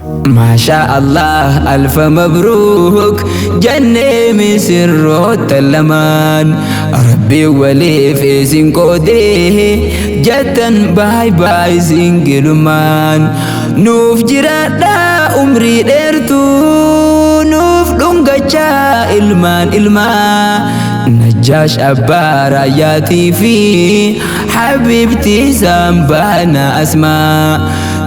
Maashaa Allah, alfa mabruuk jennee misirroota lamaan. Rabbi waliif isin qoodee jettan, baay baay singilumaan. Nuuf jiraadhaa umrii dheertuu, nuuf dhungachaa ilmaan ilmaa. Najjaash abbaa raayyaatii fi habiibtii Saambaana Asmaa.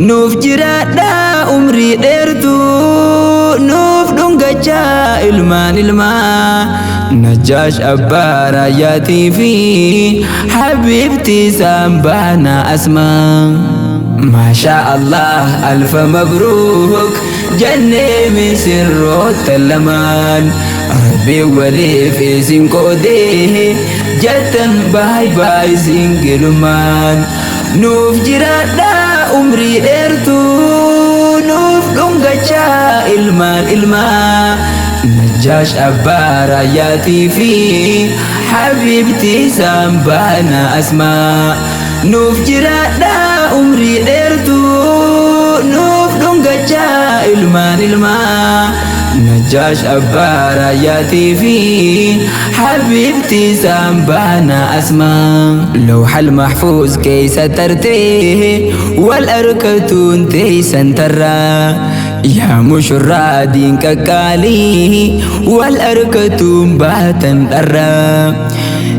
Nuuf jiraadhaa umrii dheertuu, nuuf dhungachaa ilmaan ilmaa. Najjaash abbaa raayyaatii fi habiibtii Saambaana Asmaa. Maashaa Allah, alfa mabruuk jennee misirroota lamaan. Rabbi waliif isin qoodee jettan, baay baay singilumaan. Nuuf jiraadhaa umrii dheertuu, nuuf dhungachaa ilmaan ilmaa. Najjaash abbaa raayyaatii fi habiibtii Saambaana Asmaa. Nuuf jiraadhaa umrii dheertuu, nuuf dhungachaa ilmaan ilmaa. Najjaash abbaa raayyaatii fi habiibtii Saambaana Asmaa. Lawxal mahfuuz keessa tartee wal arkatuun teessan tarraa. Yaa mushurraa diin qaqqaalii, wal arkatuun baatan dharraa.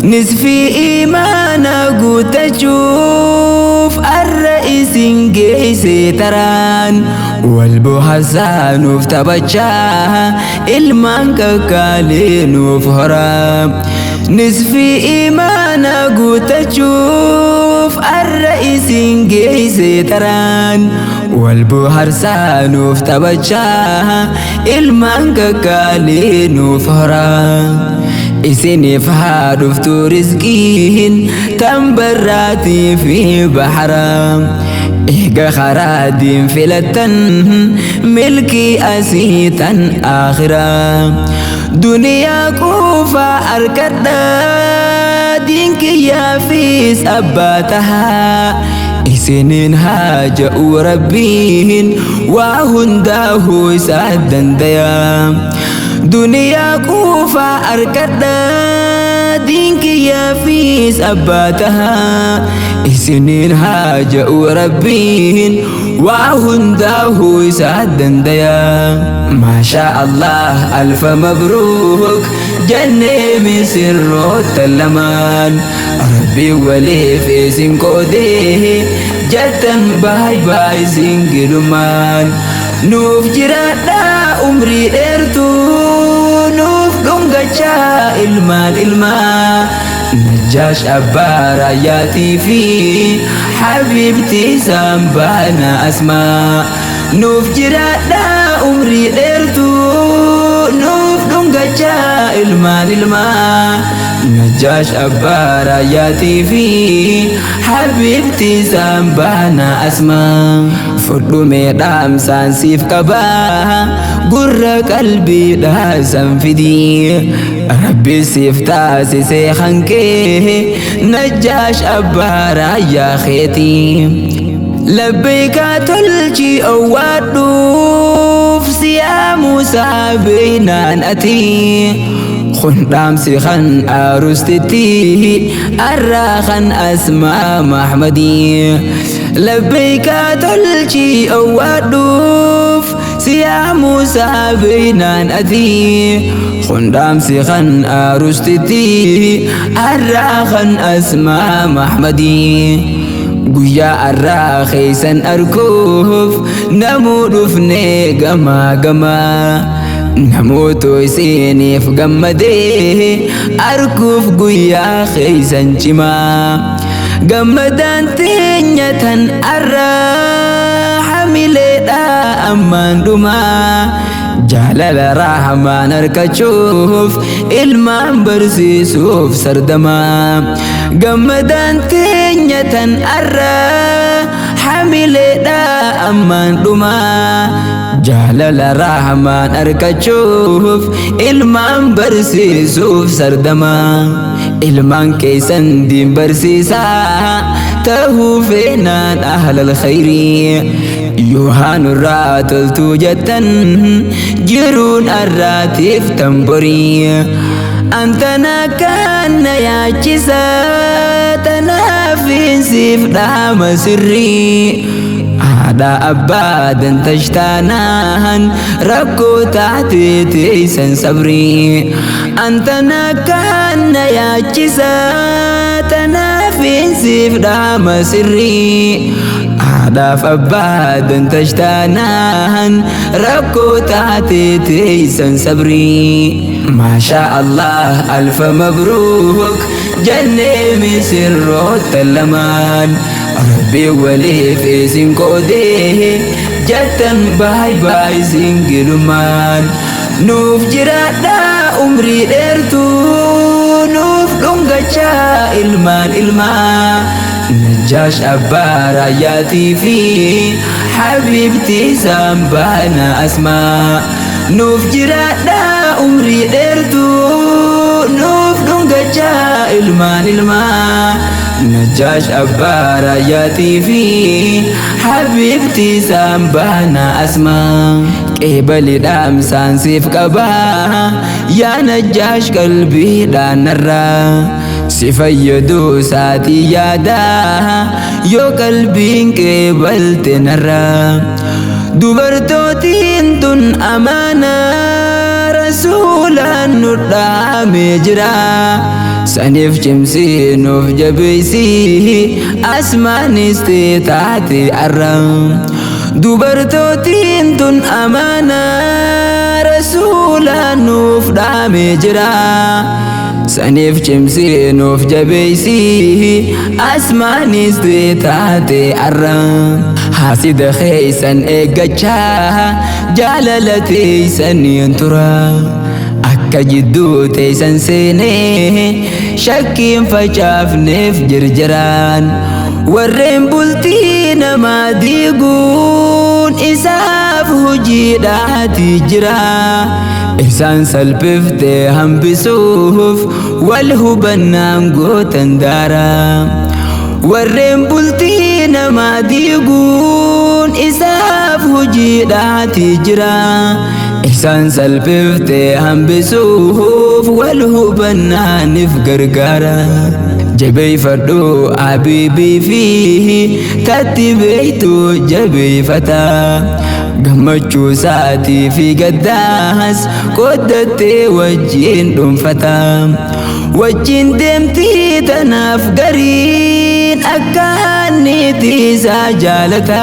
Nisfii imaana guutachuuf arra isin geesse taraan. Wal bohaarsaa, nuuf taphachaa, ilmaan qaqqaalii nuuf horaa. Nisfii imaana guutachuuf arra isin geesse taraan. Wal bohaarsaa, nuuf taphachaa, ilmaan qaqqaalii nuuf horaa. Isiniif haa dhuftu rizqiin tan barraatii fi baharaa. Eega karaa diin filattan milkii asii tan akhiraa. Duniyaa quufaa arkadhaa, diin kiyyaafis abbaa tahaa. Isiniin haa ja'u Rabbiin, waa hundaahuu isaa dandayaa. Duniyaa quufaa arkadhaa, diin kiyyaafis abbaa tahaa. Isiniin haa ja'u Rabbiin, waa hundaahuu isaa dandayaa. Maashaa Allah, alfa mabruuk jennee misirroota lamaan. Rabbi waliif isin qoodee jettan, baay baay singilumaan. Nuuf jiraadhaa umrii dheertuu, nuuf dhungachaa ilmaan ilmaa. Najjaash abbaa raayyaatii fi habiibtii Saambaana Asmaa. Nuuf jiraadhaa umrii dheertuu, nuuf dhungachaa ilmaan ilmaa. Najjaash abbaa raayyaatii fi habiibtii Saambaana Asmaa. Fudhumee dhaamsaan siif qabaa, gurra qalbiidhaa san fidii. Rabbi siif taasisee hankee Najjaash abbaa raayyaa keetii. Labbeekaa tolchi owwaadhuuf siyaa Muusaa beeynaan ati. Kun dhaamsi kan aarustitti arraa kan Asmaa Mahmadii. Labbeekaa tolchi owwaadhuuf siyaa Muusaa beeynaan ati. Kun dhaamsi kan aarustitti arraa kan Asmaa Mahmadii. Guyyaa arraa keessan arkuuf namuu dhufnee gamaa gamaa. Namoota isiniif gammadee arkuuf guyyaa keessan cimaa. Gammadaan teenya tan arraa hamileedha ammaan dhumaa. Jaalala Rahmaan argachuuf ilmaan barsiisuuf sardamaa. Gammadaan teenya tan arraa hamileedha ammaan dhumaa. Jaalala Rahmaan argachuuf ilmaan barsiisuuf sardamaa. Ilmaan keessan diin barsiisaa tahuu feenaan ahlal khayrii. Yoo haanurraa toltuu jettan jiruun arraatiif tamborii. Antana kan na yaachisa tanaafin siif dhaama sirrii. Haadha abbaa dantashtaanaan rakkoo taate teessan sabrii. Antana kan na yaachisa tanaafin siif dhaama sirrii. Haadhaaf abbaa dantashtaanaan rakkoo taate teessan sabrii. Maashaa Allah alfa mabruuk jennee misirroota lamaan. Rabbi waliif isin qoodee jettan baay baay singilummaan. Nuuf jiraadhaa umrii dheertuu nuuf dhungachaa ilmaan ilmaa. Najjaash abbaa raayyaatii fi habiibtii saambaana asmaa. Nuuf jiraadhaa umrii dheertuu nuuf dhungachaa ilmaan ilmaa. Najjaash abbaa raayyaatii fi habiibtii saambaana asmaa. Qeebali dhaamsaan siif qabaa yaa Najjaash qalbiidhaan narraa. Si fayyaduu saatii yaadaa yoo qalbiin qeebalte narraa. Dubartootiin tun amaanaa rasuulaan nu dhaamee jira. Saniif cimsii nuuf jabeessii asmaanis taate arra. Dubartootiin tun amaanaa rasuulaan nuuf dhaamee jira. Saniif cimsii nuuf jabeessii asmaanis taate arra. Haasida keessan eeggachaa jaalala teessaniin tura. Akka jidduu teessan seenee shakkiin facaafneef jirjiraan. Warreen bultii namaa diiguun isaaf hojiidhaati jira. Isaan salphiftee hambisuuf wal hubannaan gootan daara. Warreen bultii namaa diiguun isaaf hojiidhaati jira. Isaan salphiftee hambisuuf wal hubannaaniif gargaara. Jabeeffadhu habiibii fi tatti beektu jabeeffata. Gammachuu isaatii fi gaddaas qooddattee wajjin dhuunfata. Wajjin deemtii tanaaf gariin akka niitii isaa jaalata.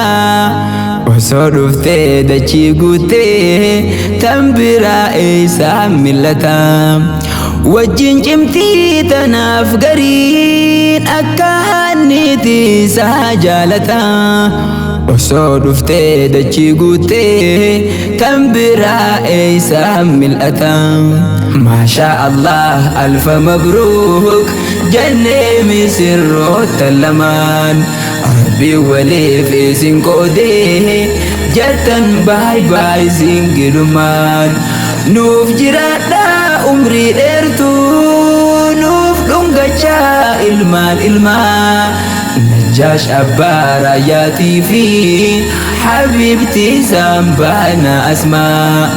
Osoo dhuftee dachii guuttee tan biraa eessaa millata. Wajjin cimtii tanaaf gariin akka niitii isaa jaalata. Osoo dhuftee dachii guuttee tan biraa eessaa mil'ata. Maashaa Allah alfa mabruuk jennee misirroota lamaan. Rabbi waliif isin qoodee jettan baay baay singilummaan. Nuuf jiraadhaa umrii dheertuu nuuf dhungachaa ilmaan ilmaa. Najjaash abbaa raayyaatii fi habiibtii saambaana asmaa.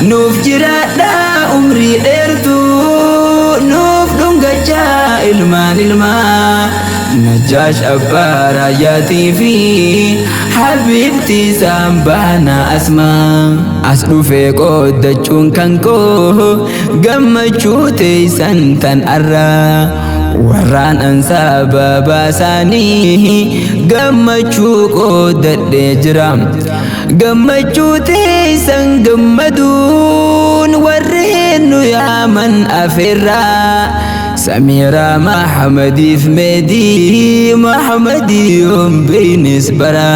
Nuuf jiraadhaa umrii dheertuu nuuf dhungachaa ilmaan ilmaa. Najjaash abbaa raayyaatii fi habiibtii saambaana asmaa. As dhufee qooddachuun kan koo gammachuu teessan tan arraa. Warraan ansaa baasaanii gammachuu qooddadhee jira. Gammachuu teessan gammaduun warreen nu yaaman afeerraa. Samiiraa Mahamadiif Meedii Mahamadiyoon beeynis bara.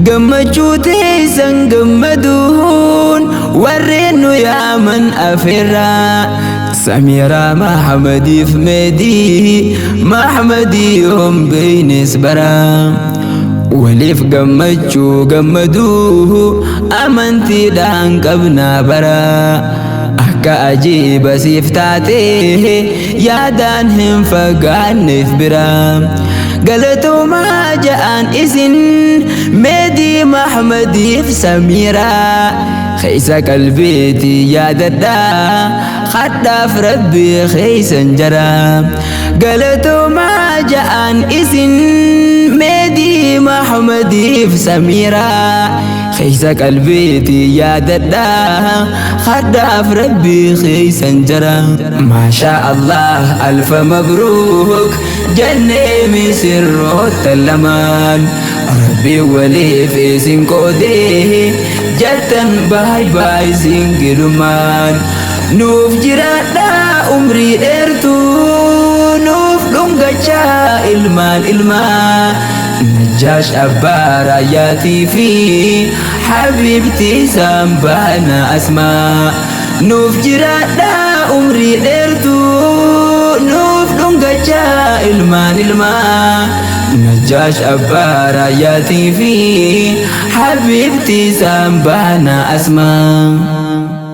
Gammachuu teessan gammaduun warreen nu yaaman afeerraa. Samiiraa Mahamadiif Meedii Mahamadiyoon beeynis bara. Waliif gammachuu gammaduu amantiidhaan qabnaa bara. Akka ajiiba siif taatee yaadaan hin fagaanneef bira. Galatoomaa ja'aan isin Meedii Mahmadiif Samiiraa. Keessa qalbiitii yaadadhaa, kadhaaf Rabbii keessan jara. Galatoomaa ja'aan isin Meedii Mahmadiif Samiiraa. Keessa qalbiitii yaadadhaa, kadhaaf Rabbii keessan jara. Maashaa Allah, alfa mabruuk jennee misirroota lamaan. Rabbi waliif isin qoodee jettan baay baay singilumaan. Nuuf jiraadhaa umrii dheertuu, nuuf dhungachaa ilmaan ilmaa. Najjaash abbaa raayyaatii fi habiibtii Saambaana Asmaa. Nuuf jiraadhaa umrii dheertuu, nuuf dhungachaa ilmaan ilmaa. Najjaash abbaa raayyaatii fi habiibtii Saambaana Asmaa.